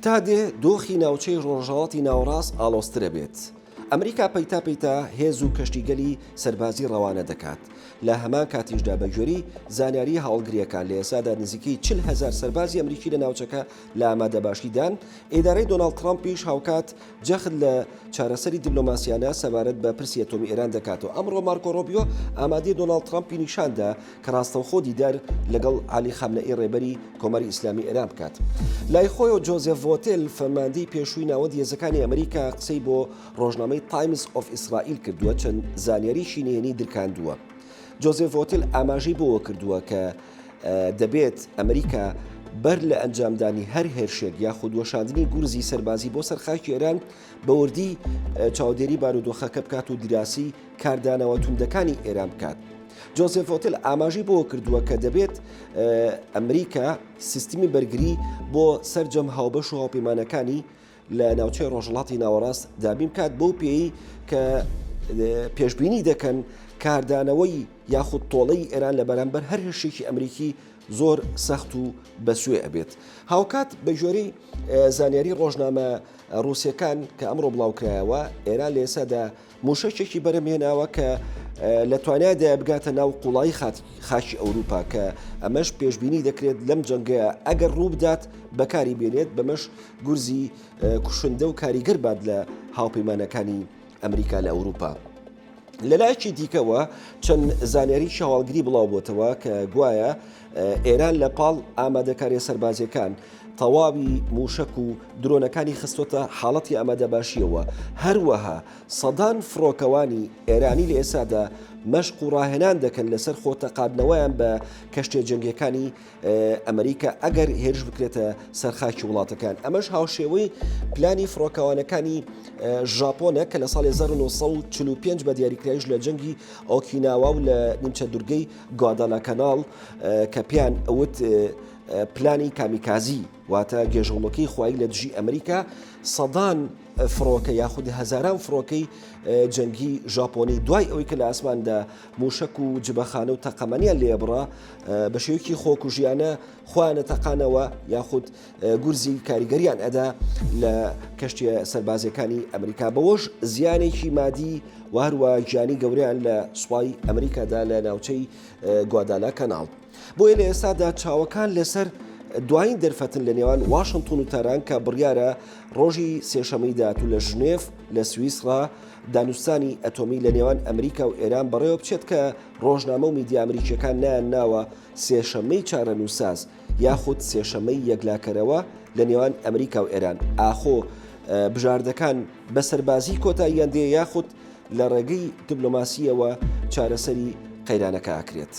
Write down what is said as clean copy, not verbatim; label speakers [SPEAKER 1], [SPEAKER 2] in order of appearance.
[SPEAKER 1] تا دێ دۆخی ناوچەی ڕۆژهەڵاتی ناوەڕاست ئاڵۆزترەبێت. ئەمریکا پەیتا پەیتا هێز و کەشتیگەلی سەربازی ڕەوانە دەکات. لە هەمان کاتیشدا بە گوێرەی زانیارییە هەواڵگرییەکان لە ئێستادا نزیکەی 40 هەزار سەربازی ئەمریکی لە ناوچەکە لە ئامادەباشیدان، ئیدارەی دۆناڵد ترەمپیش هاوکات جەخت لە چارەسەری دیبلۆماسیانە سەبارەت بە پرسی ئەتۆمی ئێران دەکاتەوە. ئەمڕۆ مارکۆ ڕۆبیۆ ئامادەی دۆناڵد ترەمپی نیشاندا کە ڕاستەوخۆ دیدار لەگەڵ عەلی خامنەئی ڕێبەری کۆماری ئیسلامی ئێران بکات. لای خۆیەوە جۆزێف ڤۆتێل فەرماندەی پێشووی ناوەندی هێزەکانی ئەمریکا قسەی بۆ ڕۆژنامەی تایمز ئۆف ئیسرائیل کردووە چەند زانیاریی نهێنی درکاندووە. جۆزێف ڤۆتێل ئاماژەی بەوە کردووە کە دەبێت ئەمریکا بەر لە ئەنجامدانی هەر هێرشێک یاخود وەشاندنی گورزی سەربازی بۆ سەر خاکی ئێران بە وردی چاودێری بارودۆخەکە بکات و دیراسی کاردانەوە توندەکانی ئێران بکات. جۆزێف ڤۆتل ئاماژەی بەوە کردووە کە دەبێت ئەمریکا سیستمی بەرگری بۆ سەرجەم هاوبەش و هاوپەیمانەکانی لە ناوچەی ڕۆژهەڵاتی ناوەڕاست دابین بکات بەو پێی کە پێشبینی دەکەن کاردانەوەی یاخود تۆڵەی ئێران لە بەرامبەر هەر هێرشێکی ئەمریکی زۆر سەخت و بەسوێ ئەبێت. هاوکات بە گوێرەی زانیاری ڕۆژنامە ڕووسیەکان کە ئەمڕۆ بڵاوکرایەوە ئێران لە ئێستادا مووشەکێکی بەرهەمهێناوە کە لە توانایدایە بگاتە ناو قوڵایی خاکی ئەوروپا کە ئەمەش پێشبینی دەکرێت لەم جەنگەیە ئەگەر ڕووبدات بەکاری بێنێت بەمەش گورزی کوشندە و کاریگەر بات لە هاوپەیمانەکانی ئەمریکا لە ئەوروپا. لەلایەکی دیکەوە چەند زانیاری هەواڵگری بڵاوبووەتەوە کە گوایە ئێران لە پاڵ ئامادەکاریە سەربازیەکان تەواوی موشک و درۆنەکانی خستۆتە حاڵەتی ئامادەباشیەوە هەروەها سەدان فڕۆکەوانی ئێرانی لە ئێستادا مەشق و ڕاهێنان دەکەن لەسەر خۆ تەقاندنەوەیان بە کەشتیە جەنگیەکانی ئەمریکا ئەگەر هێرش بکرێتە سەر خاکی وڵاتەکان ئەمەش هاوشێوەی پلانی فڕۆکەوانەکانی ژاپۆنە کە لە ساڵی 1945 بە دیاریکراویش لە جەنگی ئۆکیناوا و لە نیمچە دورگەی گوادالاکەناڵ کە پێیان ئەوت پلانی کامیکازی واتە گێژەڵۆکەی خوایی لە دژی ئەمریکا سەدان فڕۆکە یاخود هەزاران فڕۆکەی جەنگی ژاپۆنی دوای ئەوەی کە لە ئاسماندا موشک و جبەخانە و تەقەمەنیان لێبڕا بە شێوەیەکی خۆکوژیانە خۆیانە تەقانەوە یاخود گورزی کاریگەریان ئەدا لە کەشتیە سەربازیەکانی ئەمریکا بەوەش زیانێکی مادی و هەروە گیانی گەورەیان لە سوپای ئەمریکادا لە ناوچەی گوادالا کەناڵ. بۆیە لە ئێستادا چاوەکان لەسەر دوایین دەرفەتن لە نێوان واشنتۆن و تاران کە بڕیارە ڕۆژی سێشەمەی داهاتوو لە ژنێف لە سویسرا دانوستانی ئەتۆمی لە نێوان ئەمریکا و ئێران بەڕێوە بچێت کە ڕۆژنامە و میدیا ئەمریکیەکان نایان ناوە سێشەمەی چارەنووسساز یاخود سێشەمەی یەکلاکەرەوە لە نێوان ئەمریکا و ئێران ئاخۆ بژاردەکان بە سەربازی کۆتاییان دێ یاخود لە ڕێگەی دیبلۆماسییەوە چارەسەری قەیرانەکە ئەکرێت.